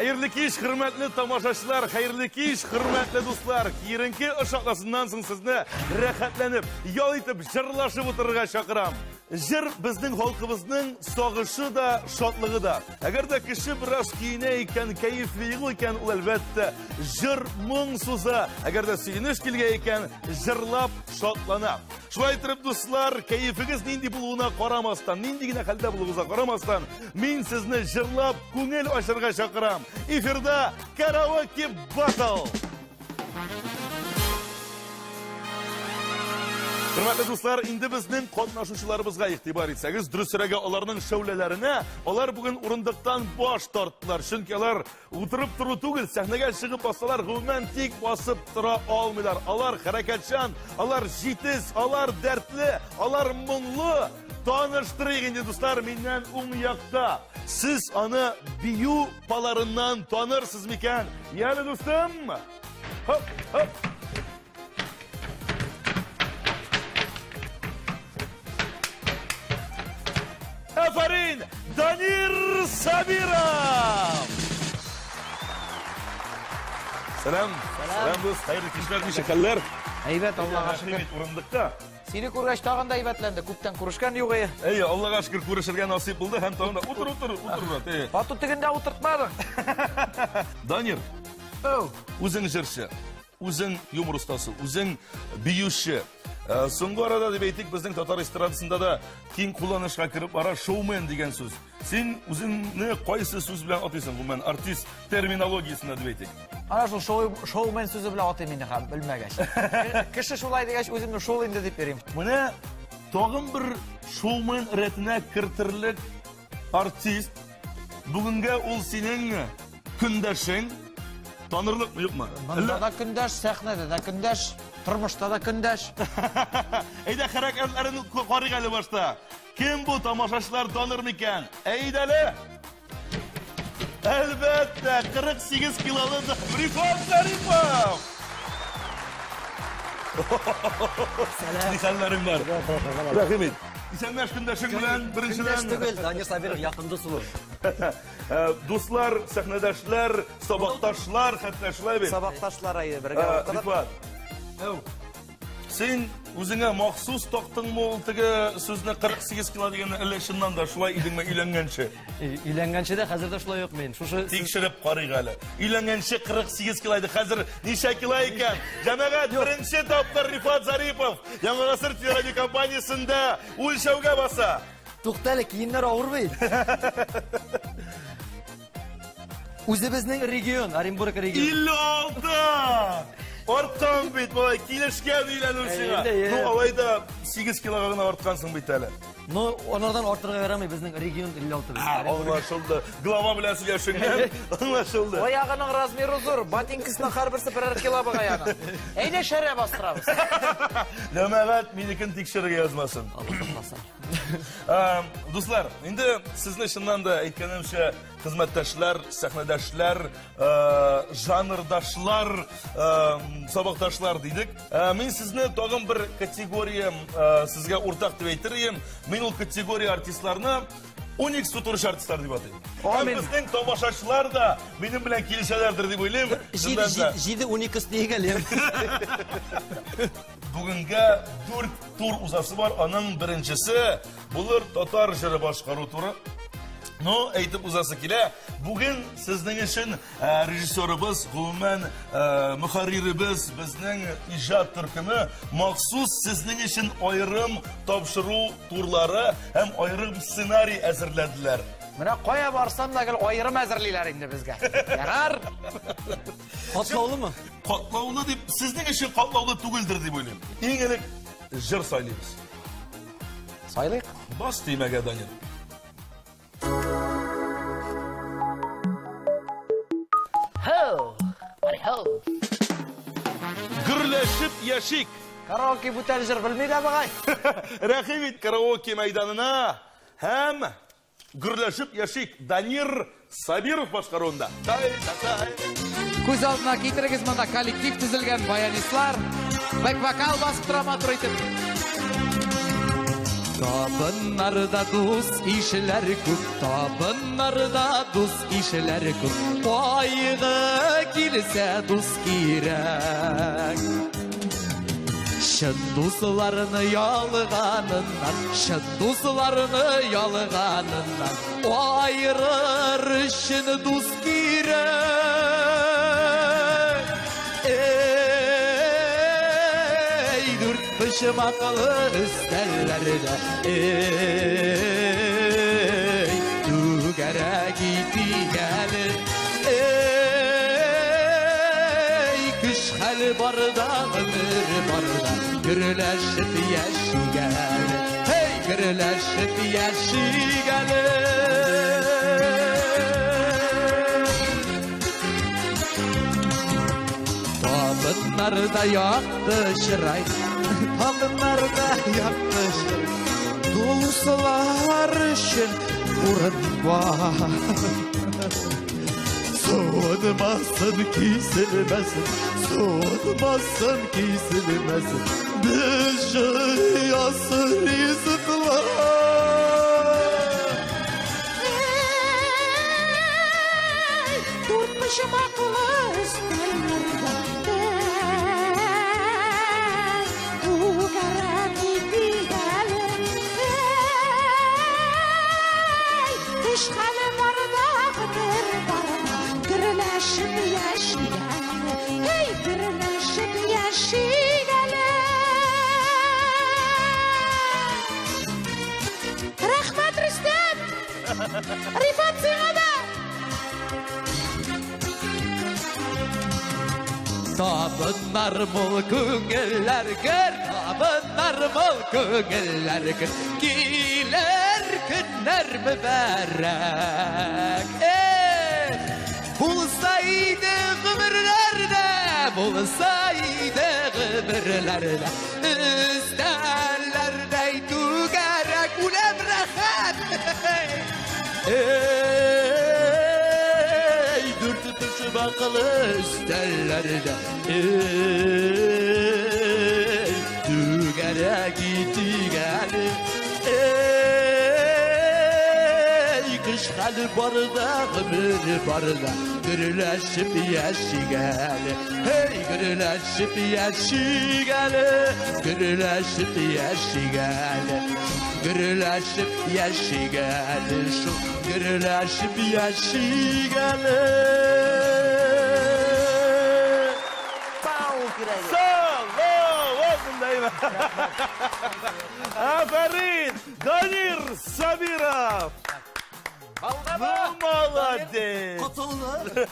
Хәерле кич, хөрмәтле тамашачылар, хәерле кич, хөрмәтле дуслар. Киеренке эш атнасыннан соң сезне рәхәтләнеп, ял итеп, җырлашып утырырга чакырам. Җыр безнең халкыбызның сагышы да, шатлыгы да. Әгәр дә кеше бераз көенә икән, кәефле икән, ул әлбәттә җыр моң суза. Әгәр дә сөенеч килгән икән, җырлап шатлана. Шулай итеп, дуслар, кәефегез нинди булуына карамастан, нинди генә хәлдә булуыгызга карамастан, мин сезне җырлап күңел ачырга чакырам. Эфирда Караоке Батл. Хөрмәтле дуслар, инде безнең катнашучыларыбызга игътибар итсәгез, дөресрәге аларның шәүләләренә, алар бүген урындыктан баш тарттылар. Чөнки алар утырып тору түгел, сәхнәгә чыгып бассалар, гомумән тик басып тора алмыйлар. Алар хәрәкәтчән, алар җитез, алар дәртле, алар моңлы. Таныштырыйк инде, дуслар, миннән уң якта. Сез аны бию паларыннан танырсыз микән? Яле, дустым! Хоп, хоп! Афарин! Данир Сабиров! Сәлам. Сәлам, дус. Хәерле кичләр, ничек хәлләр? Әйбәт, Аллага шөкер. Урындыкта. Сине күргәч тагын да әйбәтләнде. Күптән күрешкән юк иде. Әй, Аллага шөкер, күрешергә насыйп булды һәм тагын да утыр, утыр, утыр, брат. Әй. Ату тегендә утыртмадың. Данир. Оу. Үзең җырчы, үзең юмор остасы, үзең биюче. Соңгы арада дип әйтик, безнең татар эстрадасында да киң кулланышка кереп бара шоумен дигән сүз. Син үзеңне кайсы сүз белән атыйсың, гомумән, артист терминологиясендә дип әйтик? Ана шул шоумен сүзе белән атыйм инде, һәм белмәгәч. Кеше шулай дигәч, үземне шул инде дип йөрим. Менә тагын бер шоумен рәтенә кертерлек артист. Бүгенгә ул синең көндәшең. Танырлыкмы, юкмы? Монда да көндәш, сәхнәдә дә көндәш, тормышта да көндәш. Әйдә, хәрәкәтләрен карыйк әле башта. Кем бу, тамашачылар таныр микән? Әйдә әле! Әлбәттә, 48 килолы Рифат Зарипов! Сәлам. Ни хәлләрең бар? Рәхим ит. Исәнләш көндәшең белән беренчедән. Көндәш түгел, Данир Сабиров якын дус ул. Дуслар, сәхнәдәшләр, сабакташлар, хәтта шулай бит. Сабакташлар әйе, бергә укыдык. Рифат. Син үзеңә махсус тактыңмы ул теге сүзне 48 кило дигәнне, әллә чыннан да шулай идеңме өйләнгәнче? Өйләнгәнче дә, хәзер дә шулай ук мин. Шушы Тикшереп карыйк әле. Өйләнгәнче 48 кило иде, хәзер ничә кило икән? Җәмәгать, беренче тапкыр Рифат Зарипов Яңа гасыр телерадиокомпаниясендә үлчәүгә баса. Тукта әле, киемнәр авыр бит. Үзебезнең регион, Оренбург регион. 56! Арткан бит, болай килешкән өйләнү сиңа. Ну, алай да 8 килога гына арткансың бит әле. Ну, анардан артырга ярамый, безнең регион 56 бит. Аңлашылды. Глава белән сөйләшенгән, аңлашылды. Аягының размеры зур, ботинкасының һәрберсе берәр кило бугай аның. Әйдә шәрә бастырабыз. Җәмәгать, минекен тикшерергә язмасын. Алла сакласын. Дуслар, инде сезне чыннан да әйткәнемчә, хезмәттәшләр, сәхнәдәшләр, жанрдашлар, сабакташлар дидек. Мин сезне тагын бер категория сезгә уртак дип әйтер идем. Мин ул категория артистларны Уникс тутыручы артистлар дип атыйм. Һәм безнең тамашачылар да минем белән килешәләрдер дип уйлыйм. Җиде Уникс диек әле. Бүгенгә 4 тур узасы бар. Аның беренчесе булыр татар җыры башкару туры. Ну, әйтеп узасы килә. Бүген сезнең өчен режиссерыбыз, гомумән, мөхәрриребез, безнең иҗат төркеме махсус сезнең өчен аерым тапшыру турлары һәм аерым сценарий әзерләделәр. Менә кая барсам да гел аерым әзерлиләр инде безгә. Ярар. Катлаулымы? Катлаулы дип, сезнең өчен катлаулы түгелдер дип уйлыйм. Иң элек җыр сайлыйбыз. Сайлыйк. Бас төймәгә, Данил. Ho, ho. Гөрләшеп яшик. Караоке бүтән җыр белми дә бугай. Рәхим ит караоке мәйданына һәм гөрләшеп яшик Данир Сабиров башкаруында. Күз алдына китерегез, монда коллектив төзелгән, баянистлар, бэк-вокал басып тора матур итеп. Табыннарда дус ишләр күп, табыннарда дус ишләр күп. Кайгы килсә дус кирәк. Чын дусларны ялганыннан, чын дусларны ялганыннан айырыр өчен дус кирәк. Эй, дүрт почмаклы өстәлләрдә, эй, түгәрәк итик әле. Эй, көч хәл барда, гомер барда, гөрләшеп яшик әле. Эй, гөрләшеп яшик әле. Табыннарда якты чырай, табыннарда якты чырай, Дуслар өчен урын бар. Суынмасын, киселмәсен, суынмасын, киселмәсен, без җыясы ризыклар. Эй, дүрт почмаклы өстәлләрдә, эй, түгәрәк итик әле. Эй, көч хәле барда, гомер барда, гөрләшеп яшик әле. Эй, гөрләшеп яшик әле. Рәхмәт, Рөстәм! Рифат, сиңа да! Табыннар мул күңелләр кер, табыннар мул күңелләр кер, килер көннәр мөбарәк. Эх, булса иде гомерләрдә, булса иде гомерләрдә, өстәлләрдәй түгәрәк, үләм рәхәт. Ey, дүрт почмаклы өстәлләрдә, ey, түгәрәк итик әле. Ey, көч хәл барда, гомер барда, гөрләшеп яшик әле. Hey, гөрләшеп яшик әле, гөрләшеп яшик әле. Гөрләшеп яшик әле, шул гөрләшеп яшик әле. Пау кирәк. Салават монда. Афәрин! Данир Сабиров! Ну, молодец! Котылды.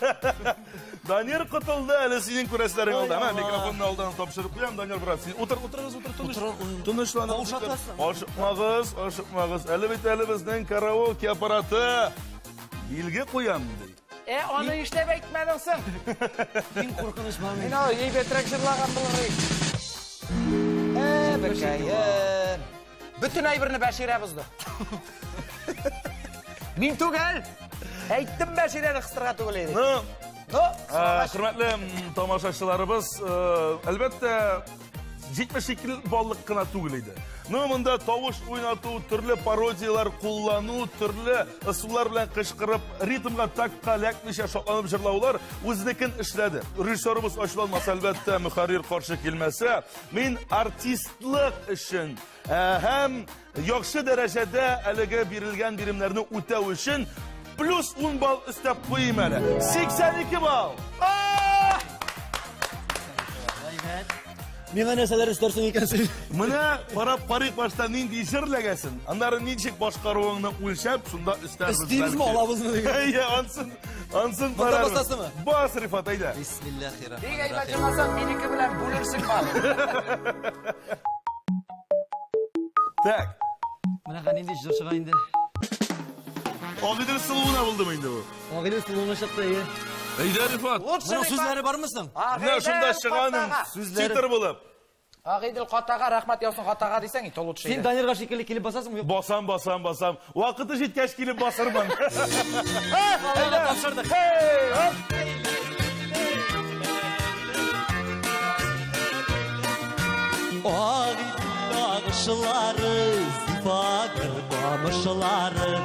Данир котылды, әле синең күрәселәрең алда. Мә, микрофонны алдан тапшырып куям, Данир брат. Син утыр, утырыгыз, утыр, тыныч. Тынычланыгыз. Ашыкмагыз, ашыкмагыз. Әле бит әле безнең караоке аппараты билге куям ди. Аны эшләп әйтмәдең соң. Иң куркыныч момент. Мин аны әйбәтрәк җырлаган булыр идем. Бекәем. Бөтен әйберне Бәширә бозды. Мин түгел. Әйттем Бәширәне кыстырга түгел иде. Ну, Ну, хөрмәтле тамашачыларыбыз, әлбәттә, 72 баллык кына түгел иде. Ну, монда тавыш уйнату, төрле пародиялар куллану, төрле ысуллар белән кычкырып, ритмга тактка эләкмичә шатланып җырлаулар үзенекен эшләде. Режиссерыбыз ачуланмаса, әлбәттә, мөхәррир каршы килмәсә, мин артистлык өчен һәм яхшы дәрәҗәдә әлеге бирелгән биремнәрне үтәү өчен плюс 10 балл өстәп куйыйм әле. 82 балл. Миңа нәрсәләр өстәрсең икән син? Менә карап карыйк башта нинди җыр эләгәсен, аннары ничек башкаруыңны үлчәп, шунда өстәрбез. Өстибезме, алабызмы дигән. Әйе, ансын, ансын Монда карарбыз. басасымы? Бас, Рифат, әйдә. Бик әйбәт җырласаң, минеке белән бүлерсең бал. Так. Менә нинди җыр чыга инде. Агыйдел сылуына булдымы инде бу? Агыйдел сылуына чыкты, әйе. Әйдә, Рифат. Моның сүзләре бармы соң? Менә шунда чыганың Сүзләре. титр булып. Агыйдел катага рәхмәт яусын катага дисәң, ито лучше. Син Данирга шикелле килеп басасыңмы? Юк. Басам, басам, басам. Вакыты җиткәч килеп басырмын. Аллага тапшырдык. Hey, hop. Агыйдел агышлары зифа камышлары,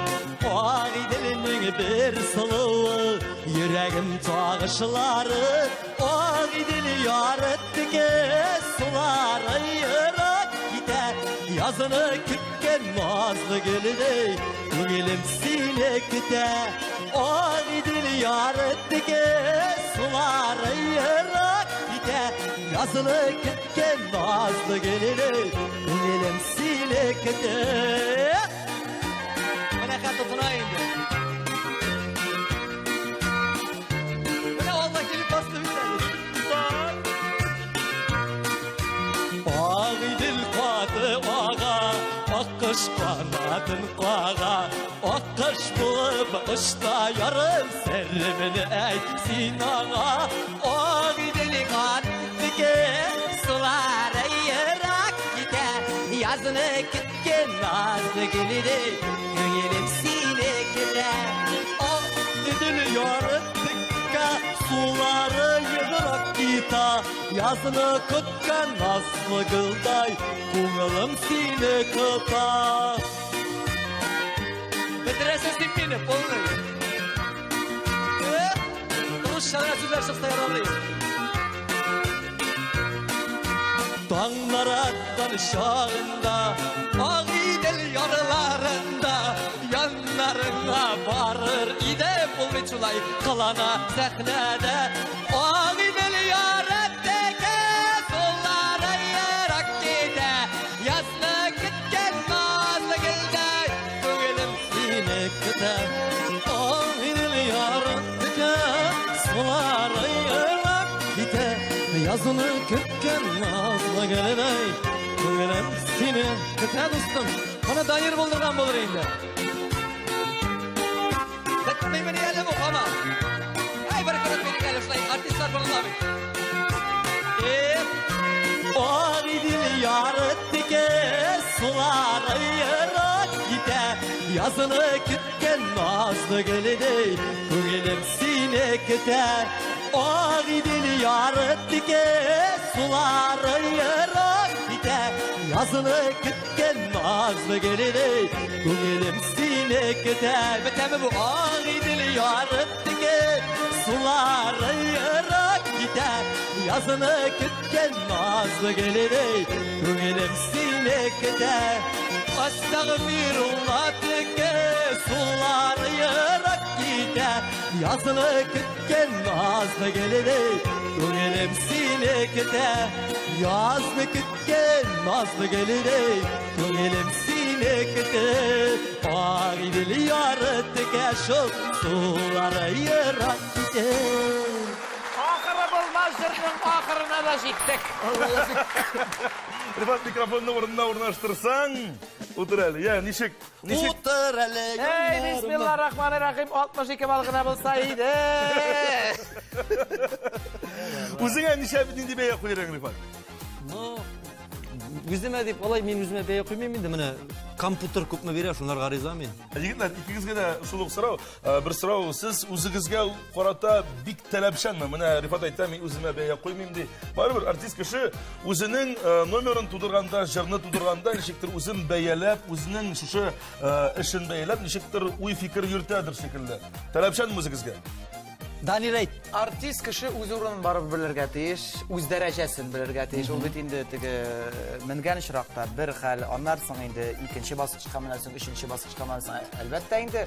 Агыйделнең бер сылуы, йөрәгем сагышлары, Агыйдел яры текә, сулары ерак китә, язны көткән назлы гөлдәй, күңелем сине көтә. Агыйдел яры текә, сулары ерак китә, язны көткән назлы гөлдәй, күңелем сине көтә. Менә хәт тотына инде. Менә Алла килеп басты бит әле. Агыйдел каты ага, аккош канатын кага, аккош булып очта ярым серемне әйт син аңа. Агыйдел каты текә, сулары ерак китә, язны көткән назлы гөлдәй, күңелем сине көтә. Агыйдел яры текә, сулары ерак китә, язны көткән назлы гөлдәй, күңелем сине көтә. Бетерәсең син мине, полный. Русча гына сүзләр чыкса ярамый. Таңнар аткан чагында, Агыйдел ярларында, яннарыңа барыр идем, ул бит шулай кылана сәхнәдә. Агыйдел яры текә, сулары ерак китә, язны көткән назлы гөлдәй, күңелем сине көтә. Агыйдел яры текә, сулары ерак китә, язны көткән назлы гөлдәй, күңелем сине көтә, дустым. Моны Данир булдырган булыр инде. Бетмиме әле бу һаман? Әй, бер күреп бирик әле шулай, артистлар борыла бит. Агыйдел яры текә, сулары ерак китә, язны көткән назлы гөлдәй, күңелем сине көтә. Агыйдел яры текә, сулары ерак китә, язны көткән назлы гөлдәй, күңелем сине көтә. Бетәме бу? Агыйдел яры текә, сулары ерак китә, язны көткән назлы гөлдәй, күңелем сине көтә. Астагфирулла текә, сулары ерак китә, язны көткән назлы гөлдәй, күңелем сине көтә. Язны көткән назлы гөлдәй, күңелем сине көтә. Агыйдел яры текә, шул сулары ерак китә. Ахыры булмас җырның ахырына да җиттек. Рифат, микрофонны урынына урнаштырсаң, утыр әле. Я, ничек? Ничек? Утыр әле. Эй, бисмилла рахмани рахим, 62 балл гына булса иде. Үзеңә ничә нинди бәя куйрың, Рифат? Ну, үземә дип, алай мин үземә бәя куймыйм инде, менә компьютер күпме бирә, шунарга риза мин. Егетләр, икегезгә дә шул ук сорау. Бер сорау, сез үзегезгә карата бик таләпчәнме? Менә Рифат әйтә, мин үземә бәя куймыйм ди. Барыбер артист кеше үзенең номерын тудырганда, җырны тудырганда ничектер үзен бәяләп, үзенең шушы эшен бәяләп, ничектер уй-фикер йөртәдер шикелле. Таләпчәнме үзегезгә? Данир әйт. Артист кеше үз урынын барып белергә тиеш, үз дәрәҗәсен белергә тиеш. Ул бит инде теге менгән очракта бер хәл, аннан соң инде икенче баскычка менәсең, өченче баскычка менәсең. Әлбәттә инде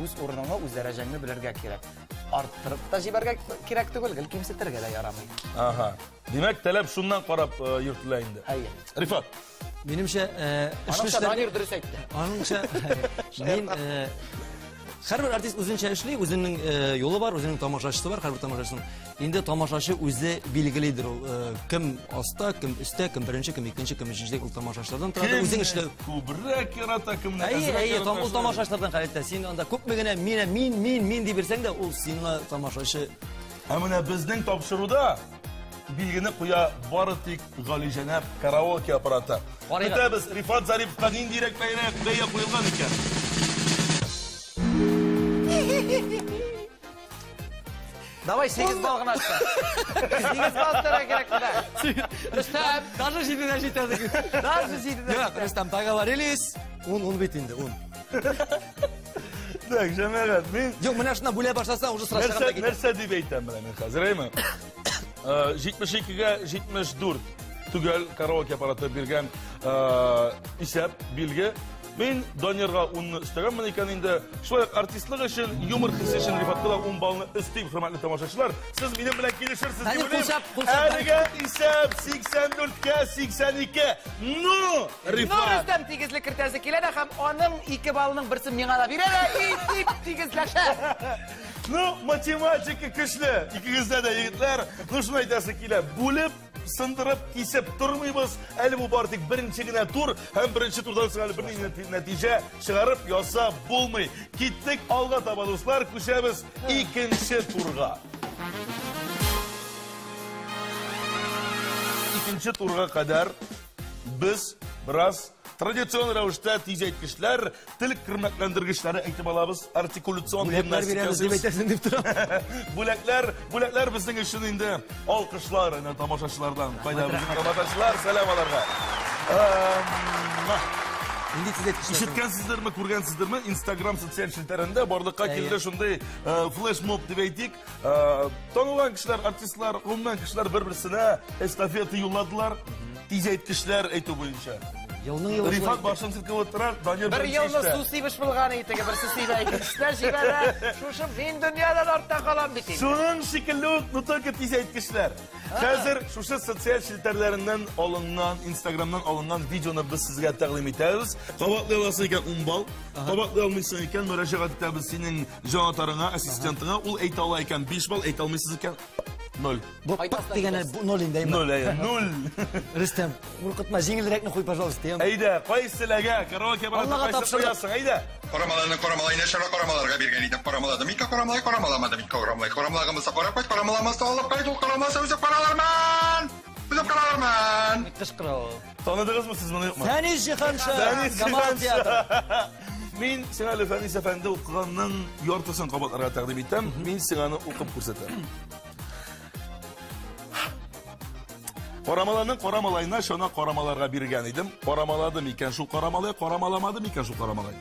үз урыныңны, үз дәрәҗәңне белергә кирәк. Арттырып та җибәргә кирәк түгел, гел кимсетергә дә ярамый. Ага. Димәк, таләп шуннан карап йөртелә инде. Әйе. Рифат. Минемчә, Аныңча Данир дөрес әйтте. Аныңча, мин һәрбер артист үзенчә эшли, үзенең юлы бар, үзенең тамашачысы бар, һәрбер тамашачының. Инде тамашачы үзе билгелидер ул, кем аста, кем өстә, кем беренче, кем икенче, кем өченче, ул тамашачылардан тора, Кем үзең эшләү. Күбрәк ярата, кемне Әйе, әзрәк әйе, ярата, ул шулай. тамашачылардан хәлеттә. Син анда күпме генә мин, мин, мин, мин дип бирсәң дә, ул сиңа тамашачы. Ә менә безнең тапшыруда билгене куя бары тик Галиҗәнәп караоке аппараты. Карыйк. Көтәбез, Рифат Зариповка ниндирәк бәя куелган икән? Давай 8 балл гына өстә. 8 балл өстәргә кирәк менә. Рөстәм, даже җидедән җитә. Даже җидедән Юк, җитә. Рөстәм, договорились. Ун, ун бит инде, ун. Так, җәмәгать, мин... Юк, менә шуннан бүлә башласаң, уже сразу чыгып та китә. Нәрсә дип әйтәм менә мин хәзер, әйме? 72-гә 74 төгәл караоке аппараты биргән исәп, билге. Мин Данирга 10-ны өстәгәнмен икән инде. Шулай ук артистлык өчен, юмор хисе өчен Рифатка да 10 баллны өстим, хөрмәтле тамашачылар. Сез минем белән килешерсез дип уйлыйм. Әлегә исәп 84-кә 82. Ну, Рифат! Ну, Рөстәм тигезлек кертәсе килә дә һәм аның 2 баллының берсен миңа да бирә дә, и дип тигезләшә. Ну, математика көчле. Икегездә дә, егетләр. Ну, шуны әйтәсе килә. Бүлеп, сындырып, кисеп тормыйбыз. Әле бу бары тик беренче генә тур һәм беренче турдан соң әле бернинди нәтиҗә чыгарып ясап булмый. Киттек алга таба, дуслар, күчәбез икенче турга. Икенче турга кадәр без бераз традицион рәвештә тизәйткечләр, тел кермәкләндергечләре әйтеп алабыз, артикуляцион Бүләкләр бирәбез дип әйтәсең дип торам. Бүләкләр, бүләкләр безнең өчен инде алкышлар, әнә тамашачылардан. Кайда безнең тамашачылар? Сәлам аларга. Нинди тизәйткечләр? Ишеткәнсездерме, күргәнсездерме, Instagram социаль челтәрендә барлыкка килде шундый флешмоб дип әйтик. Танылган кешеләр, артистлар, гомумән кешеләр бер-берсенә эстафета юлладылар. Тизәйткечләр әйтү буенча. Елның елы Рифат башын селкеп утыра, Данир Бер елны су сибеш булган итеге, берсе сибә, икенчесенә җибәрә. Шушы мин дөньядан артта калам бит инде. Шуның шикелле үк, но только тизәйткечләр. Хәзер шушы социаль челтәрләреннән алынган, Инстаграмнан алынган видеоны без сезгә тәкъдим итәбез. Кабатлый аласың икән 10 балл, кабатлый алмыйсың икән, мөрәҗәгать итәбез синең җанатарыңа, ассистентыңа. Ул әйтә ала икән 5 балл, әйтә алмыйсыз икән 0. Бу пак дигәне 0 инде, әйме? 0, әйе, 0. Рөстәм, куркытма, җиңелрәкне куй, пожалуйста, яме. Әйдә, кайсы ләгә, караоке аппараты Аллага кайсы тапшырдык. куясың, әйдә. Карамаларны карамалайны чара карамаларга биргән идем, карамаладым. Ике карамалай карамаламадым, ике карамалай. Карамалаган булса карап кайт, карамаламаса алып кайт, ул карамаса үзем караларман. Үзем караларман. Кычкыра ул. Таныдыгызмы сез моны юкмы? Фәнис Җиһанша, Фәнис Камал театры. Җиһанша. Мин сиңа әле Фәнис әфәнде укыганның яртысын кабатларга тәкъдим итәм. Мин сиңа аны укып күрсәтәм. Карамаланың карамалайына чана карамаларга биргән идем. Карамаладым икән шул карамалай, карамаламадым икән шул карамалай.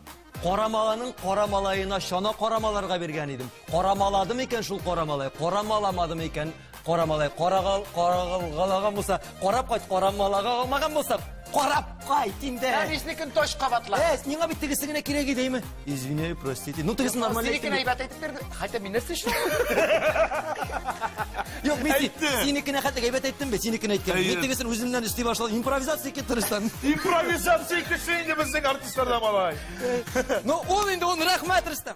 Карамаланың карамалайына чана карамаларга биргән идем. Карамаладым икән шул карамалай, карамаламадым икән карамалай. Карагалгалаган булса, карап кайт, карамалага алмаган булса, карап кайт инде. Фәниснекен тош кабатла. Миңа бит тегесе генә кирәк иде, әйме? Извиняю, простите. Ну, тегесен нормально Синекен әйттем. әйбәт әйтеп бирде. Хәтта мин нәрсә эшләдем? Юк, мин Әйтте. синекенә хәтта әйбәт әйттем бит, синекен әйткән. Әйе. Мин тегесен үземнән өсти башладым. Импровизация китте, Рөстәм. Импровизация кеше инде безнең артистларда малай. Ну, ул инде, ул рәхмәт, Рөстәм.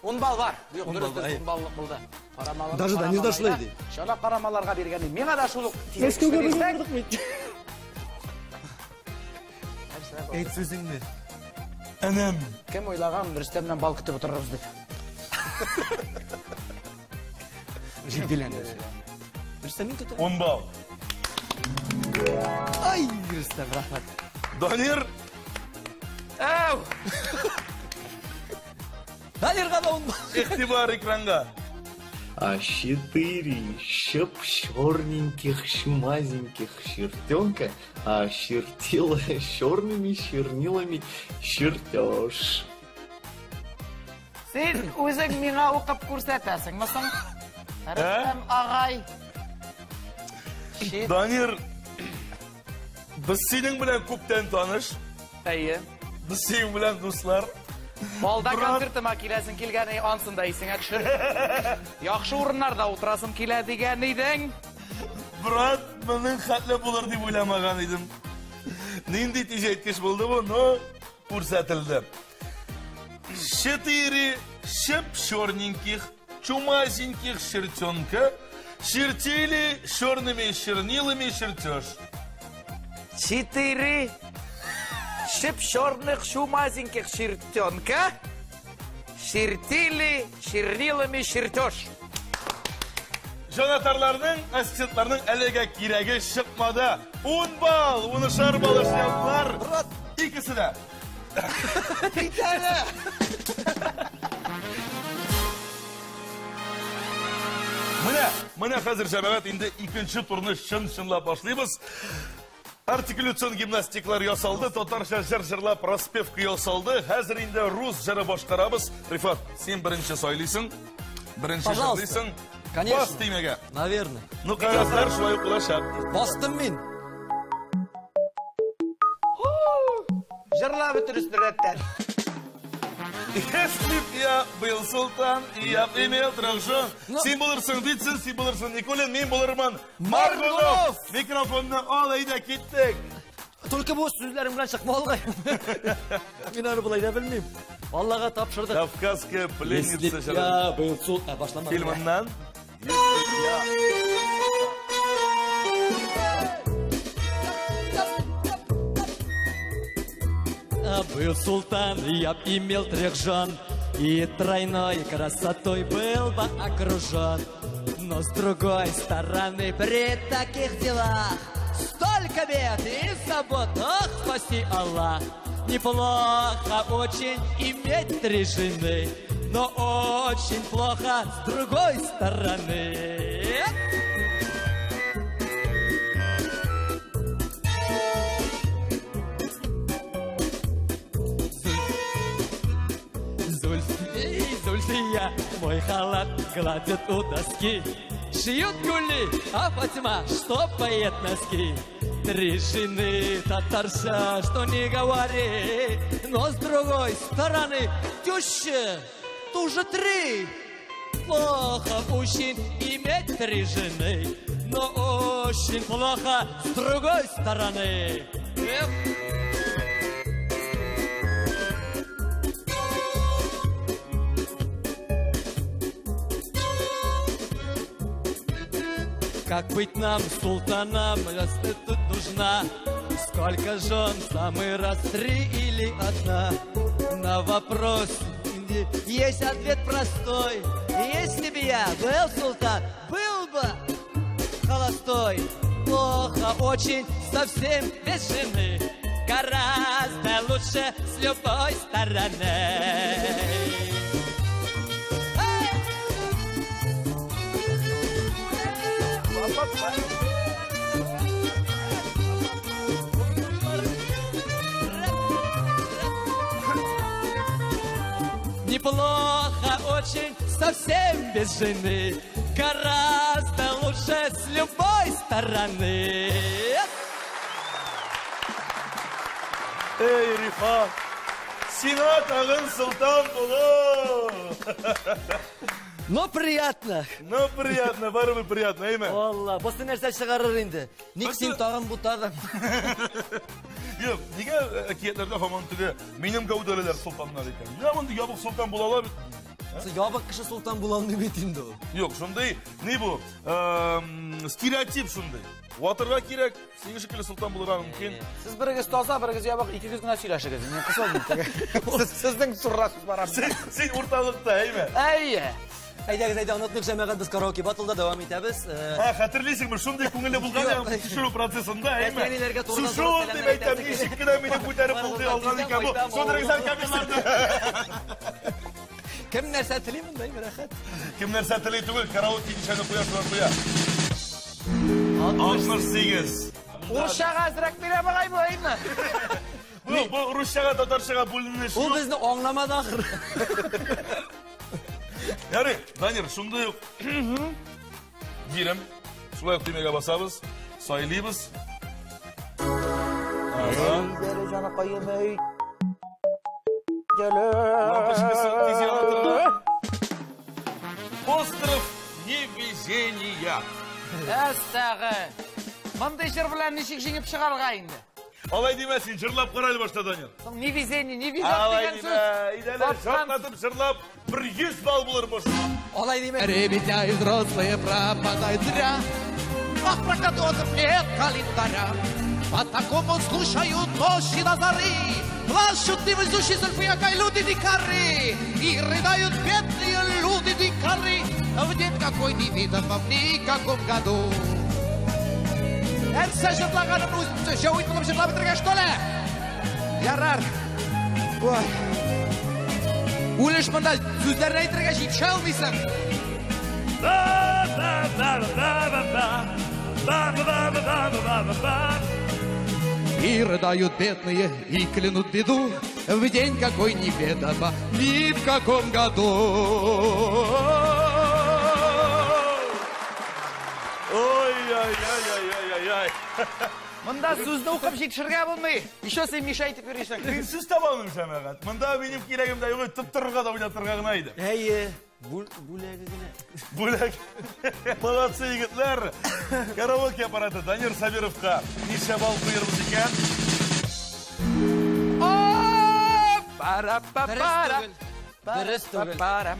10 балл бар. Юк, Ун дөрес, балл, дөрес, әйе. 10 баллык булды. Карамалар. Даже да, не дошло иде. Чана карамаларга биргән идем. Миңа да шул ук Мәскәүгә бирсәң, бардык бит. Әйт сүзеңне. Әнәм. Кем уйлаган Рөстәмнән бал көтеп утырырбыз дип. Җитдиләнде. Рөстәм, мин көтәм. 10 балл. Ай, Рөстәм, рәхмәт. Данир, Әу! Данирга да 10 балл. игътибар экранга. А 4 щеп-черненьких, шмазеньких чертенка очертила черными чернилами чертеж. Син үзең миңа укып күрсәтәсеңме соң? Рөстәм агай. Шит. Данир, без синең белән күптән таныш. Әйе. Без синең белән дуслар. Балда Брат. концертыма киләсең килгән, ансын да исеңә төшер. Яхшы урыннарда утырасым килә дигән идең. Брат, моның хәтле булыр дип уйламаган идем. Нинди тизәйткеч булды бу, но күрсәтелде. 4 шеп-черненьких, чумазеньких чертенка чертили черными чернилами чертеж. 4 шеп-черных чумазеньких чертенка чертили чернилами чертеж. Җанатарларның, ассистентларның әлегә кирәге чыкмады. 10 балл, 10 балл эшләделәр. Икесе дә. Менә, менә хәзер җәмәгать инде икенче турны чын-чынлап башлыйбыз. Артикуляцион гимнастиклар ясалды, татарча җыр җырлап распевка ясалды. Хәзер инде рус җыры башкарабыз. Рифат, син беренче сайлыйсың. Беренче җырлыйсың. Конечно. Бас төймәгә. Наверное. Ну, кәгазьләр шулай ук булачак. Бастым мин. Җырлап бетерү рәттән. Если б я был султан, и я б имел трех жен. Син булырсың Вицин, син булырсың Никулин, мин булырмын Моргунов. Микрофонны ал, әйдә, киттек. Только бу сүзләрем белән чыкма алгай. Мин аны болай да белмим. Аллага тапшырдык. Кавказская пленница Если б я был султан, башлама. Фильмыннан. Был султан, я б имел трех жен, и тройной красотой был бы окружен. Но с другой стороны, при таких делах столько бед и забот, ох, спаси Аллах. Неплохо очень иметь три жены, но очень плохо с другой стороны. Зульфия, мой халат гладит у доски. Шьют гули, а Фатима штопает носки. Три жены, татарша, что не говори, но с другой стороны теща тоже три. Плохо очень иметь три жены, но очень плохо с другой стороны. Эх. Как быть нам, султанам, если тут нужна? Сколько жен, самый раз три или одна? На вопрос есть ответ простой. Если бы я был султан, был бы холостой. Плохо очень, совсем без жены. Гораздо лучше с любой стороны. Неплохо очень, совсем без жены. Гораздо лучше с любой стороны. Эй, Рифат, сиңа тагын солтан булу. Но приятно. Но приятно, барыбер приятно, әйме? Валла, бусы нәрсә чыгарыр инде. Ник син тагын бу тагын? Юк, нигә әкиятләрдә һаман теге минем гәүдәлеләр солтаннар икән? Менә мондый ябык солтан була ала бит. Ябык кеше солтан була алмый бит инде ул. Юк, шундый, ни бу? Стереотип шундый. Ватырга кирәк, синең шикелле солтан булырга мөмкин. Сез берегез таза, берегез ябык, икегез генә сөйләшегез. Мин кысылмыйм. Сезнең сурра сүз бара. Син урталыкта, әйме? Әйе. Әйдәгез, әйдә, онытмыйк, җәмәгать, без караоке батлда дәвам итәбез. Һә, хәтерлисеңме, шундый күңелле булган төшерү процессында, әйме? Әтәниләргә турыдан Шушы дип әйтәм, ничек кенә мине күтәреп булды алган икән бу. Сүндерегез камераларны. Кем нәрсә тели монда, әйме, рәхәт. Кем нәрсә тели түгел, караоке нишәне куя, шулар куя. 68. Урысчага әзрәк бирә бугай бу, әйме? Бу урысчага, татарчага бүленеш. Ул безне аңламады ахыр. Ярый, Данир, шундый ук бирем. Шулай ук төймәгә басабыз, сайлыйбыз. Лампочкасы тиз яна торды. Остров невезения. Әстәгы. Мондый җыр белән ничек җиңеп чыгарга инде? Алай димә, син җырлап кара әле башта, Данир. Соң невезение, невезет дигән сүз. Әйдә, шартлатып җырлап, бер 100 балл булыр бу. Алай димә. Ребятня и взрослые пропадают зря. Ах, проклятый остров нет календаря. По такому слушают ночи до зари. Плачут невезучие зульфияка и люди дикари. И рыдают бедные люди дикари. В день какой невидимом никаком году. Нәрсә җырлаганын үзем җавый булып җырлап бетергән, что ли? Ярар. Ой. Үлеш монда сүзләрне әйтергә җитешә алмыйсың. Ба ба ба ба ба ба ба ба ба ба ба ба ба. И рыдают бедные, и клянут беду, в день какой неведомо, ни в каком году. Ой-ой-ой-ой-ой-ой. Монда сүзне укып җитешергә булмый. Еще син мешай итеп йөрисең. Мин сүз таба алмыйм, җәмәгать. Монда минем кирәгем дә юк, тоттырырга да уйнатырга гына иде. Әйе, бүләге генә. Бүләк. Молодцы, егетләр. Караоке аппараты Данир Сабировка ничә балл куербыз икән? Пара-па-пара. Дөрес түгел. Пара.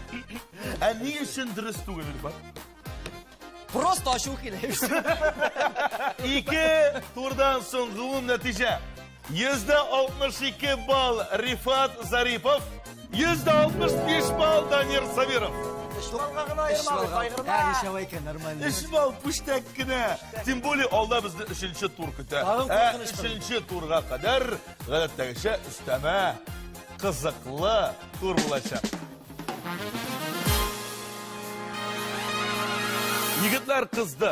Ә ни өчен дөрес түгел, Илфат? Просто ачу килә. Ике турдан соң гомум нәтиҗә. 62% балл Рифат Зарипов, 65% балл Данир Сабиров. Өч баллга гына аермалы, кайгырма. Ә, ничәвә икән, нормально. Өч балл пүчтәк кенә. Тем более алда безне өченче тур көтә. Тагын Ә куркыныч тур. өченче турга кадәр гадәттәгечә өстәмә кызыклы тур булачак. Егетләр кызды.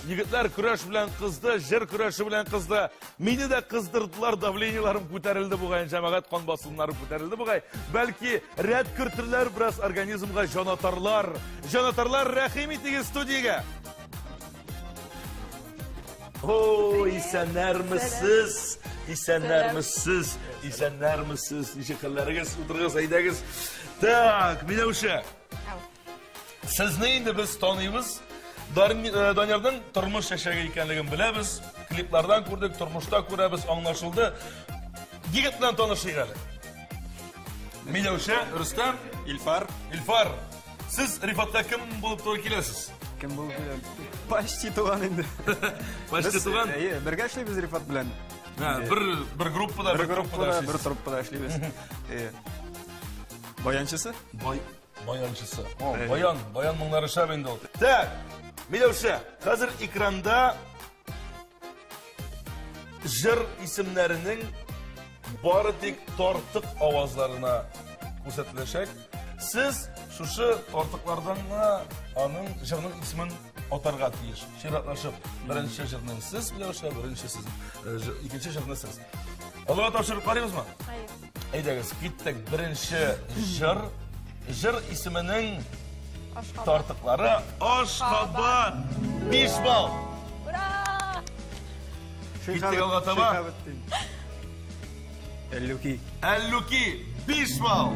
Егетләр көрәш белән кызды, җыр көрәше белән кызды. Мине дә кыздырдылар, давлениеларым күтәрелде бугай, җәмәгать кан басымнары күтәрелде бугай. Бәлки рәт кертерләр бераз организмга җанатарлар. Җанатарлар, рәхим итегез студиягә. О, исәннәрмесез? Исәннәрмесез? Исәннәрмесез? Ничек хәлләрегез? Утырыгыз, әйдәгез. Так, Миләүшә. Сезне инде без таныйбыз. Данирның тормыш чәчәге икәнлеген беләбез. Клиплардан күрдек, тормышта күрәбез, аңлашылды. Егет белән танышыйк әле. Миләүшә, Рөстәм, Илфар. Илфар. Сез Рифатка кем булып туры киләсез? Кем булып киләм? Почти туган инде. Почти Без, туган? Әйе, бергә эшлибез Рифат белән. Һа, бер группада, Бер бер группада, труппада бер эшлисез. труппада эшлибез. Әйе. Баянчысы? Бай, баянчысы. О, баян, баян моңнары шәп инде ул. Так, Миләүшә, хәзер экранда җыр исемнәренең бары тик тартык авазларына күрсәтеләчәк. Сез шушы тартыклардан гына аның җырның исемен атарга тиеш. Чиратлашып, беренче җырны сез, Миләүшә, беренче сез, икенче җырны сез. Аллага тапшырып карыйбызмы? Әйдәгез, киттек. Беренче җыр. Җыр исеменең тартыклары Ашхабад. 5 балл. Ура! Киттек алга таба. Шиһабетдин. Әллүки. Әллүки 5 балл.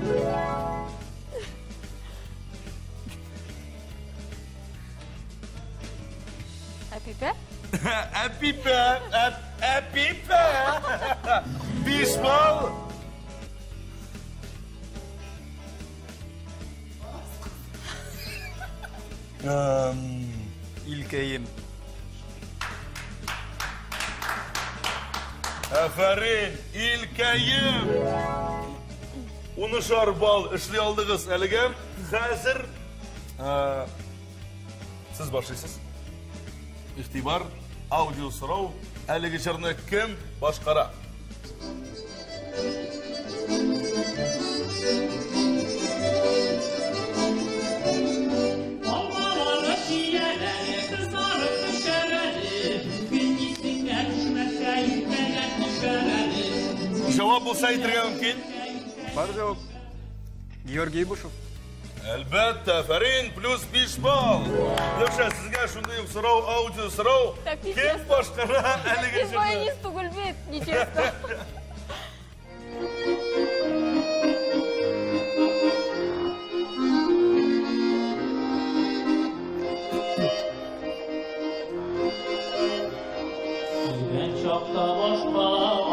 Әпипә? Әпипә, әпипә. 5 балл. Илкәем. Афәрин, Илкәем. Унышар балл эшли алдыгыз әлегә. Хәзер сез башлыйсыз. Игътибар, аудио сорау. Әлеге җырны кем башкара? Җавап булса әйтергә мөмкин. Бар җавап. Георгий Ибушев. Әлбәттә, афәрин, плюс 5 балл. Левша, сезгә шундый ук сорау, аудио сорау. Так, Кем нечестно. башкара әлеге Ты җырны? баянист түгел бит, нечестно. Чакта башка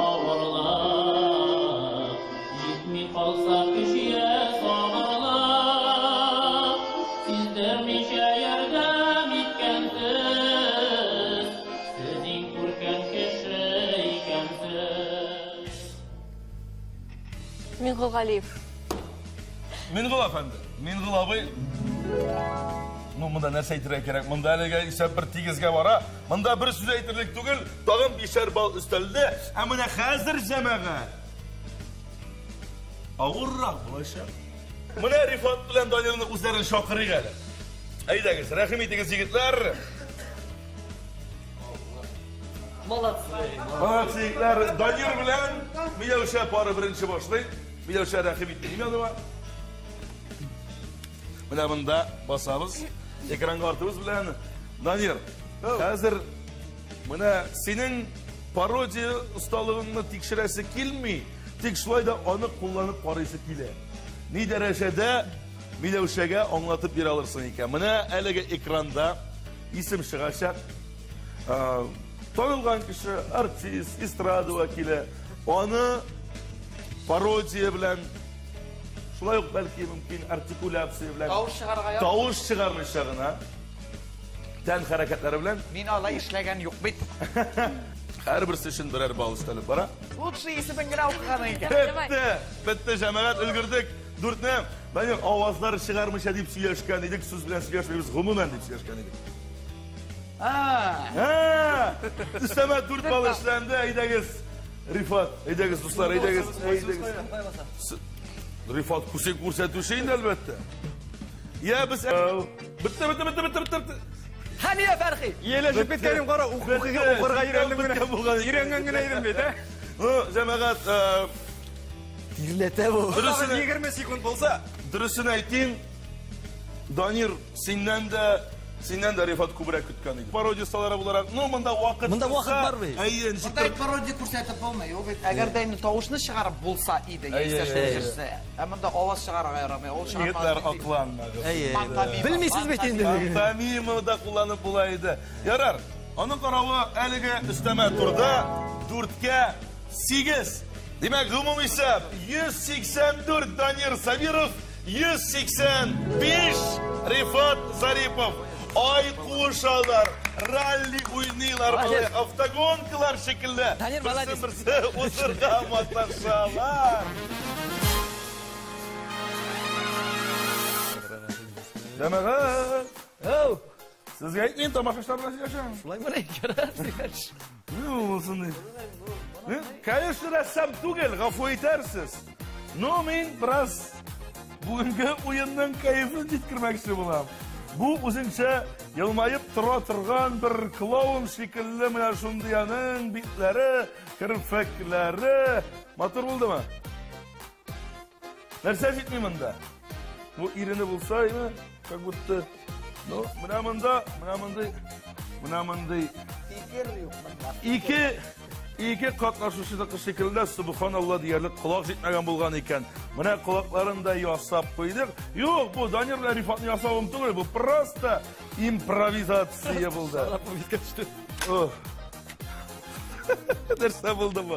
авырлык, җитми калса кешегә сабырлык, сиздермичә ярдәм иткәнсез, сез иң күркәм кеше икәнсез. Миңгол Галиев. Миңгол әфәнде, Миңгол абый. Ну, монда нәрсә әйтергә кирәк? Монда әлегә исәп бер тигезгә бара. Монда бер сүз әйтерлек түгел, тагын 5 балл өстәлде. Ә менә хәзер җәмәгать авыррак булачак. Менә Рифат белән Данилны үзләрен чакырыйк әле. Әйдәгез, рәхим итегез, егетләр. Молодцы. Молодцы, егетләр. Данир белән Миләүшә пары беренче башлый. Миләүшә, рәхим ит минем яныма. Менә монда басабыз. Экранга артыбыз белән. Данир, хәзер менә синең пародия осталыгыңны тикшерәсе килми, тик шулай да аны кулланып карыйсы килә. Ни дәрәҗәдә Миләүшәгә аңлатып бирә алырсың икән. Менә әлеге экранда исем чыгачак. Танылган кеше, артист, эстрада вәкиле. Аны пародия белән, шулай ук бәлки мөмкин артикуляция белән. Тавыш чыгарырга ярамый. Тавыш чыгармыйча гына, тән хәрәкәтләре белән. Мин алай эшләгән юк бит. Һәрберсе өчен берәр балл өстәлеп бара. Лучше исемен генә укыган икән. Бетте, бетте, җәмәгать, өлгердек. Дүртне, Данил, авазлар чыгармыйча дип сөйләшкән идек, сүз белән сөйләшмибез, гомумән дип сөйләшкән идек. Өстәмә 4 балл эшләнде, әйдәгез. Рифат, әйдәгез, дуслар, әйдәгез, әйдәгез. Рифат күсен күрсәтүче инде, әлбәттә. Я, без... Бетте, бетте, бетте, бетте, бетте. Хәния Фәрхи! Ияләшеп киткәнем кара, укырга өйрәндем генә. Өйрәнгән генә идем бит, ә? Ну, җәмәгать, Тирләтә бу. Дөресен 20 секунд булса. Дөресен әйтим, Данир, синнән дә Рифат күбрәк көткән иде. Пародия осталары буларак, ну, монда вакыт Монда вакыт бар бит. Әйе, Монда пародия күрсәтеп булмый, ул бит. Әгәр дә инде тавышны чыгарып булса иде, яисә шул җырсы. Ә монда аваз чыгарырга ярамый, ул чыгармаган. Егетләр, акланмагыз. Әйе. Белмисез бит инде. Пантомима да кулланып була иде. Ярар, аның каравы әлеге өстәмә турда 4-кә 8. Димәк, гомум исәп 184 Данир Сабиров, 185 Рифат Зарипов. Ай куышалар, ралли уйныйлар, автогонкалар шикелле. Данир, молодец. Берсен-берсе узырга маташалар. Җәмәгать, сезгә әйтмим, тамашачылар белән сөйләшәм. Шулай мени? Ярар, сөйләш. Ни булсын ди? Конечно, рәссам түгел, гафу итәрсез. Но мин бераз бүгенге уенның кәефен җиткермәкче булам. Бу үзенчә елмаеп тора торган бер клоун шикелле менә шундый аның битләре, керфекләре. Матур булдымы? Нәрсә җитми монда? Бу ирене булса, име, как будто, ну, менә монда, менә мондый, менә мондый. Фикер юк монда. Ике катнашучыныкы шикелле, субханалла диярлек колак җитмәгән булган икән. Менә колакларын да ясап куйдык. Юк, бу Данир белән Рифатны ясавым түгел, бу просто импровизация булды. Нәрсә булды бу?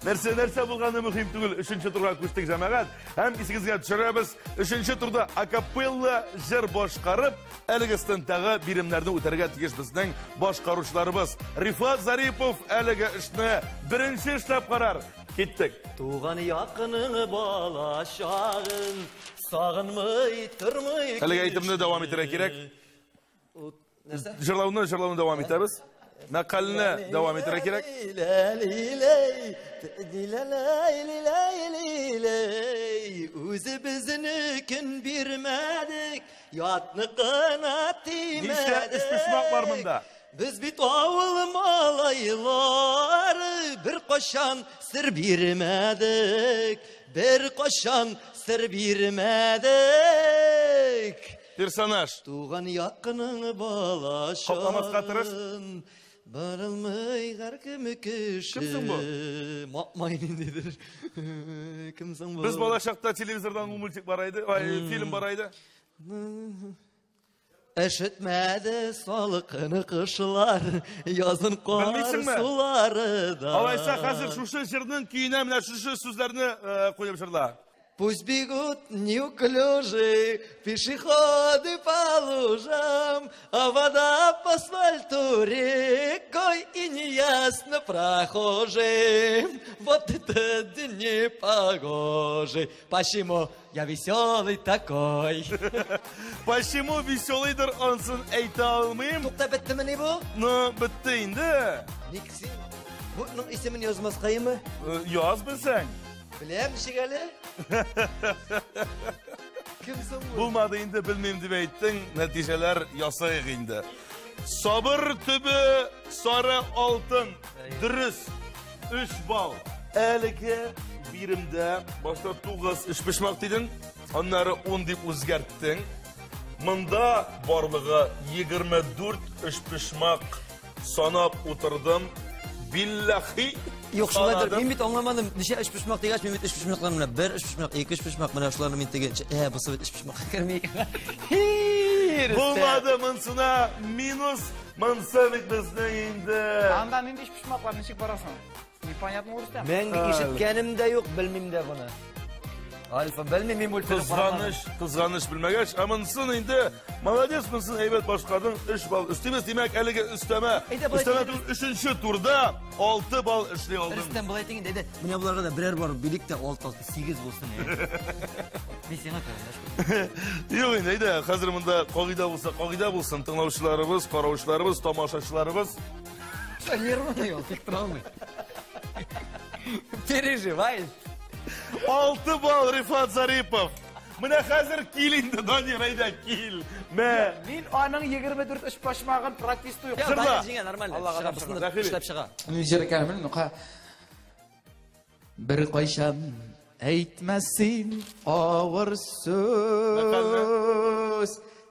Нәрсә булганы мөһим түгел. Өченче турга күчтек, җәмәгать. Һәм исегезгә төшерәбез. Өченче турда акапелла җыр башкарып, әлеге стендтагы биремнәрне үтәргә тиеш безнең башкаручыларыбыз. Рифат Зарипов әлеге эшне беренче эшләп карар. Киттек. Туган якының бала чагын сагынмый тормый. Әлеге әйтемне дәвам итәргә кирәк. Җырлауны дәвам итәбез. Мәкальне дәвам итәргә кирәк. Үзебезнекен бирмәдек, ятныкына тимәдек. Ничә өчпочмак бар монда? Без бит авыл малайлары, бер кашан сер бирмәдек, бер кашан сер бирмәдек. Персонаж. Туган якының бала Капламаска тырыш. Барылмый һәркем кеше. Кем соң бу? Мапмай ниндидер. Кем соң бу? Без бала чакта телевизордан мультик бар иде, фильм бар иде. Әшетмәде салкын кышлар, язын кар сулары да. Алайса хәзер шушы җырның көенә менә шушы сүзләрне куеп җырла. Пусть бегут неуклюжие пешеходы по лужам, а вода по асфальту рекой и неясно прохожим. Вот этот день непогожий. Почему я веселый такой? Почему веселыйдыр ансын әйтә алмыйм? Тукта, беттемени бу? Ну, бетте инде. Ник син бутның исемен язмаскаймы? Яз белсәң. Беләм ничек әле? Кем соң бу? Булмады инде, белмим дип әйттең, нәтиҗәләр ясайык инде. Сабыр төбе сары алтын. Дөрес. 3 балл. Әлеге биремдә башта 9 өчпочмак дидең, аннары 10 дип үзгәрттең. Монда барлыгы 24 өчпочмак санап утырдым. Биллахи. Юк, шулайдыр. Мин бит аңламадым. Ничә өчпочмак дигәч, мин бит өчпочмаклар менә 1 өчпочмак, 2 өчпочмак, менә шуларны мин теге, бусы бит өчпочмакка керми икән. Булмады, монсына минус, монсы бит безнең инде. Анда нинди өчпочмаклар, ничек барасың? Непонятно, Рөстәм. Мәңге ишеткәнем дә юк, белмим дә моны. Альфа, белмим мин мультфильм карамадым. Кызганыч, кызганыч белмәгәч, ә монсын инде молодец, монсын әйбәт башкардың, 3 балл өстибез. Димәк, әлеге өстәмә, өстәмә тур 3нче турда 6 балл эшли алдың. Рөстәм, болай әйтик инде, әйдә, менә боларга да берәр барып билик тә 6 6 8 булсын. Мин сиңа карандаш. Юк инде, әйдә, хәзер монда кагыйдә булса, кагыйдә булсын, тыңлаучыларыбыз, караучыларыбыз, тамашачыларыбыз. Нервный ул, тик тора алмый. Переживаешь. 6 балл Рифат Зарипов. Менә хәзер кил инде, Данир, әйдә, кил. Мә. Мин аның 24 өчпочмагын протестую. Җырла. Җиңә, нормально. Чыга, бусында эшләп чыга. Мин җыр икәнен белмим, ну-ка. Бер кайчан әйтмә син авыр сүз.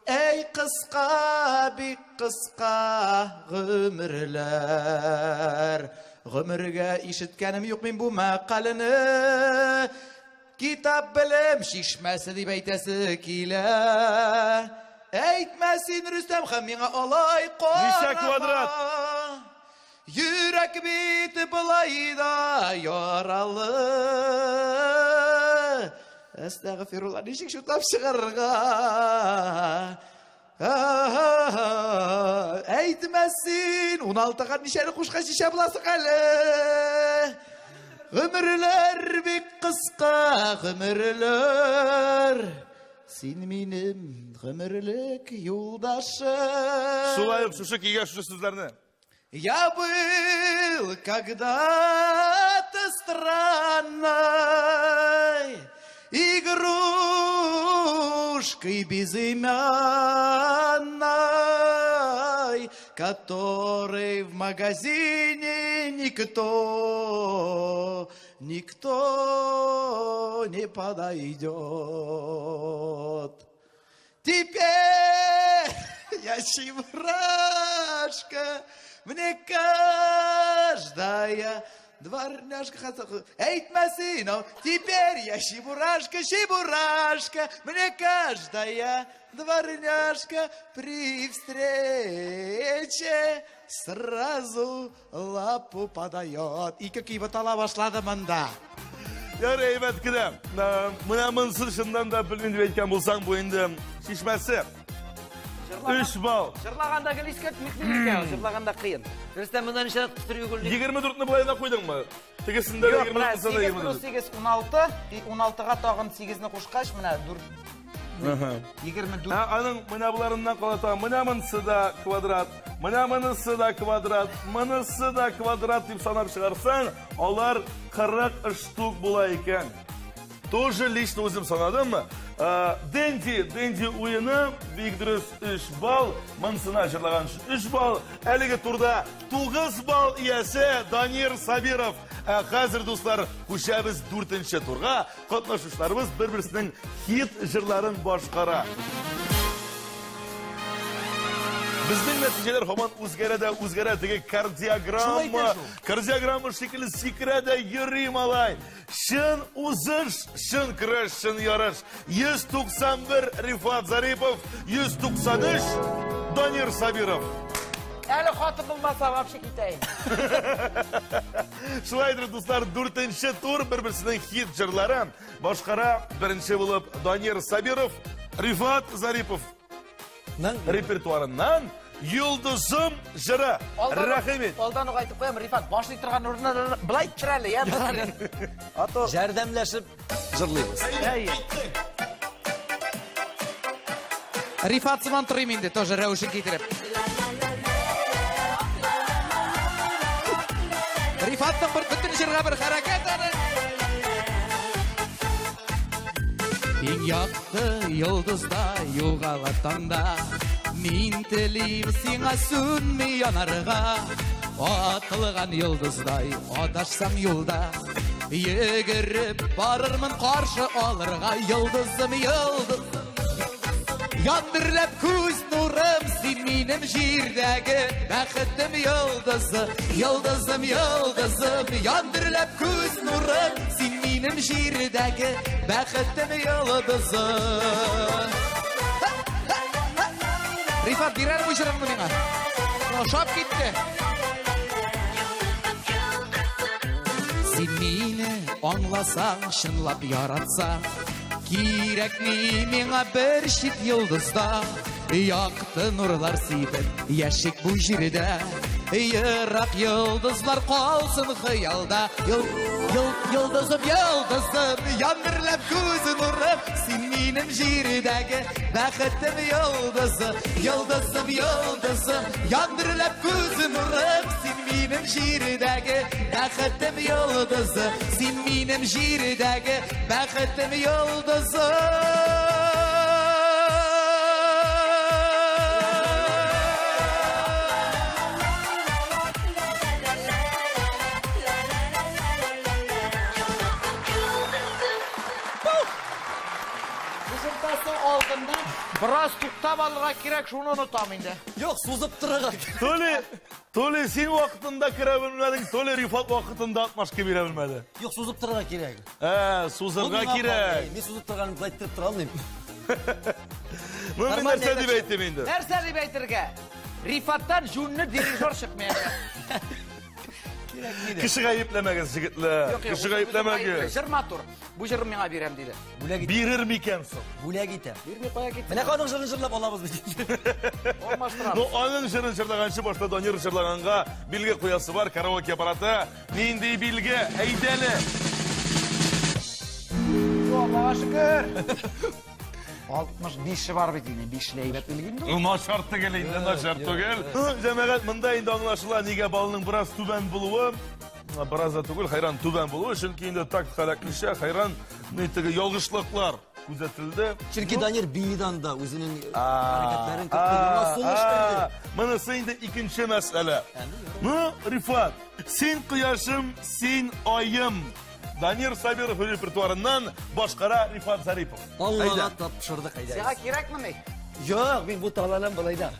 Әй кыска, бик кыска гомерләр. Гомергә ишеткәнем юк мин бу мәкаләне. Китап белем чишмәсе дип әйтәсе килә. Әйтмә син, Рөстәм хан, миңа алай карама. Ничә квадрат? Йөрәк бит болай да яралы. Әстәгъфирулла, ничек шутлап чыгарырга? Әйтмә син, 16-га ничәне кушкач ничә буласың әле? Гомерләр бик кыска, гомерләр. Син минем гомерлек юлдашым. Шулай ук шушы көйгә шушы сүзләрне. Я был когда-то странной игрушкой безымянной, которой в магазине никто, никто не подойдет. Теперь я чебурашка, мне каждая дворняжка хатса. Әйтмә син, теперь я чебурашка, чебурашка, мне каждая дворняжка при встрече сразу лапу подает. Ике көй бутала башлады монда. Ярый, әйбәт кенә. Менә монысы чыннан да белмим дип әйткән булсаң, бу инде чишмәсе. 3 балл. Җырлаганда гел искә төшми, җырлаганда кыен. Рөстәм, моннан ничә төшерергә күрдең? 24-не болай да куйдыңмы? Тегесендә дә Юк, менә 24-сендә 8 плюс 8, 16, и 16-га тагын 8-не кушкач, менә 4. 24. Аның менә буларыннан кала тагын, менә монысы да квадрат, менә монысы да квадрат, монысы да квадрат дип санап чыгарсаң, алар 40 штук була икән. Тоже лично үзем санадым. Дэнди, Дэнди уены бик дөрес 3 балл, монысына җырлаган өчен 3 балл. Әлеге турда 9 балл иясе Данир Сабиров. Ә хәзер, дуслар, күчәбез 4нче турга. Катнашучыларыбыз бер-берсенең хит җырларын башкара. Безнең нәтиҗәләр һаман үзгәрә дә үзгәрә. Теге кардиограмма, кардиограмма шикелле сикерә дә йөри, малай. Чын узыш, чын көрәш, чын ярыш. 191 Рифат Зарипов, 193 Данир Сабиров. Әле хатын булмаса, вообще китәйм. Шулайдыр, дуслар, 4нче тур бер-берсенең хит җырлары башкара. Беренче булып Данир Сабиров, Рифат Зарипов репертуарыннан Йолдызым җыры. Рәхим ит. Алдан ук әйтеп куям, Рифат, башлый торган урыннан былай тор әле, я? Ато Ярдәмләшеп җырлыйбыз. Әйе. Рифат сыман торыйм инде, тоже рәвешен китереп. Рифатның бер бөтен җырга бер хәрәкәт аны. Иң якты йолдызда югала таңда. Мин телим сиңа сүнми янарга. Атылган йолдыздай адашсаң юлда, йөгереп барырмын каршы алырга. Йолдызым, йолдызым, яндырлап күз нурым, син минем җирдәге бәхетем йолдызы. Йолдызым, йолдызым, яндырлап күз нурым, син минем җирдәге бәхетем йолдызы. Рифат, бирәр бу җырыңны миңа. Ошап китте. Син мине аңласаң, чынлап яратсаң, кирәкми миңа бер чит йолдызда. Якты нурлар сибеп, яшик бу җирдә. Ерак йолдызлар калсын хыялда. Йолдызым, йолдызым, яндырлап күз нурым, син минем җирдәге бәхетем йолдызы. Йолдызым, йолдызым, яндырлап күз нурым, син минем җирдәге бәхетем йолдызы. Син минем җирдәге бәхетем йолдызы. Бераз туктап алырга кирәк, шуны онытам инде. Юк, сузып торырга кирәк. Толи син вакытында керә белмәдең, Толи Рифат вакытында отмашка бирә белмәде. Юк, сузып торырга кирәк. Сузырга кирәк. Мин сузып торганын былай итеп тора алмыйм. Ну, мин нәрсә дип әйтим инде? Нәрсә дип әйтергә? Рифаттан җүнле дирижер чыкмаячак. Кеше гаепләмәгез, егетләр. Кеше гаепләмәгез. Җыр матур. Бу җырын миңа бирәм диде. Бүләк итәм. Бирер микән соң? Бүләк итәм. Бирми кая китсен? Менә аның җырын җырлап алабыз бит. Алмаштырабыз. Ну, аның җырын җырлаганчы башта Данир җырлаганга билге куясы бар, караоке аппараты. Нинди билге? Әйдәле. Аллага шөкер. 65 бар бит инде, 5 әйбәт билге инде. Ну, начар түгел инде, начар түгел. Җәмәгать, монда инде аңлашыла, нигә балның бераз түбән булуы. Бераз да түгел, хайран түбән булуы, чөнки инде такт халәклечә, хайран теге ялгышлыклар күзәтелде. Чөнки Данир биедан да үзенең хәрәкәтләрен кертте, яңа сулыш бирде. Монысы инде икенче мәсьәлә. Ну, Рифат, син кояшым, син аем. Данир Сабиров репертуарыннан башкара Рифат Зарипов. Аллага тапшырдык, әйдә. Сиңа кирәкмени? Юк, мин бу таланам болай да.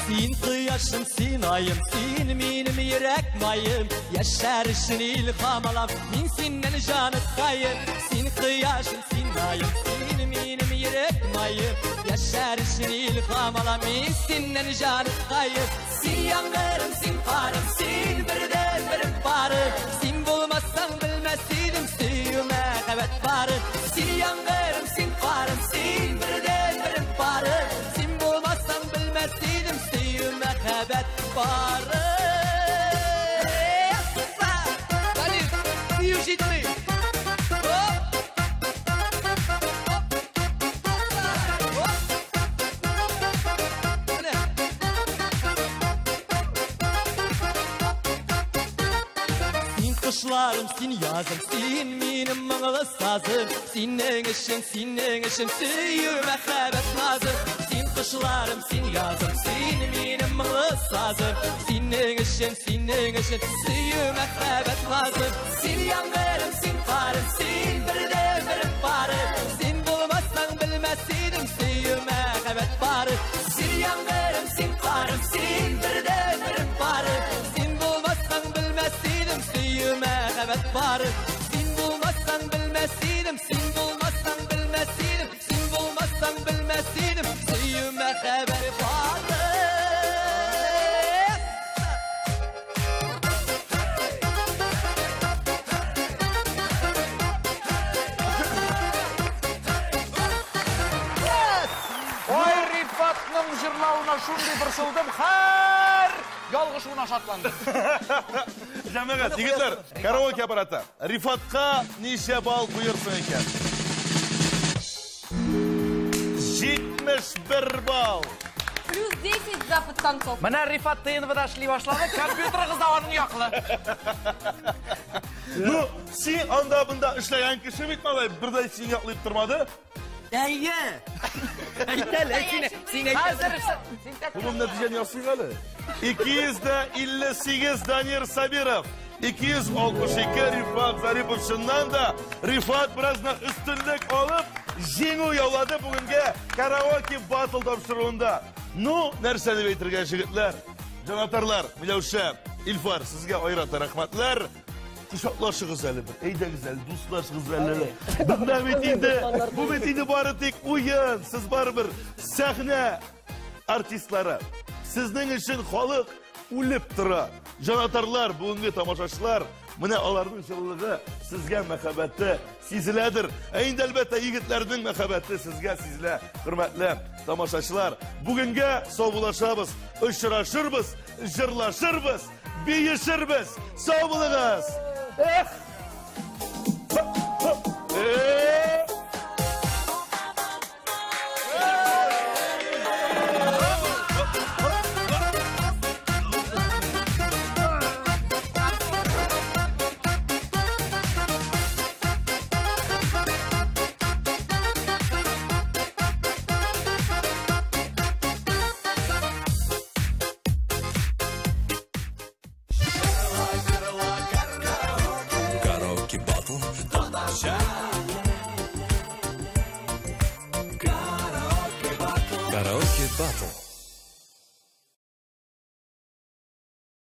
Син кояшым, син аем, син минем йөрәк маем. Яшәр өчен илһам алам, мин синнән җаныткаем. Син кояшым, син аем, син минем йөрәк маем. Яшәр өчен илһам алам, мин синнән җаныткаем. Син яңгырым, син карым, син бердәнберем барым. Син булмасаң белмәс идем сөю мәхәббәт барын. Син яңгырым, син карым, син бердәнберем барым. Син булмасаң белмәс идем сөю мәхәббәт барын. Данир, бию җитми. Син кышларым, син язым, син минем моңлы сазым. Синең өчен, синең өчен сөю мәхәббәт назым. Син кышларым, син язым, син минем моңлы сазым. Синең өчен, синең өчен сөю мәхәббәт назым. Син яңгырым, син карым, син бердәнберем барым. Син булмасаң белмәс идем сөю мәхәббәт барын. Син яңгырым, син карым, син бердәнберем барым. Син булмасаң белмәс идем сөю мәхәббәт барын. Син булмасаң белмәс идем, син булмасаң белмәс идем, син булмасаң белмәс идем сөю мәхәббәт барын. Ой, Рифатның җырлавына шундый борчылдым, һәр ялгышуына шатландым. Җәмәгать, егетләр, караоке аппараты. Рифатка ничә балл куерсың икән? 71 балл. Плюс 10 за подтанцовку. Менә Рифат ТНВда эшли башлады, компьютерыгыз да аның яклы. Ну, син анда бында эшләгән кеше бит, малай, бер дә син яклап тормады. Әйе. Әйт әле, син әйт. Хәзер син тәк. Bunun нәтиҗәне ясыйк әле. 258 Данир Сабиров, 262 Рифат Зарипов. Чыннан да Рифат беразна өстенлек алып, җиңү яулады бүгенге караоке батл тапшыруында. Ну, нәрсә дип әйтергә, җегетләр? Җанатарлар, Миләүшә, Илфар, сезгә аерата рәхмәтләр. Кочаклашыгыз әле бер, әйдәгез әле, дуслашыгыз әле. Бunda бит инде, бу бит инде бары тик уен, сез барыбер сәхнә артистлары. Сезнең өчен халык үлеп тора. Җанатарлар, бүгенге тамашачылар, менә аларның җылылыгы, сезгә мәхәббәте сизеләдер. Ә инде әлбәттә егетләрнең мәхәббәте сезгә сизелә, хөрмәтле тамашачылар. Бүгенгә саубуллашабыз, очрашырбыз, җырлашырбыз, биешербез. Сау булыгыз. Эх! Хоп, хоп. Караоке батл. Караоке батл.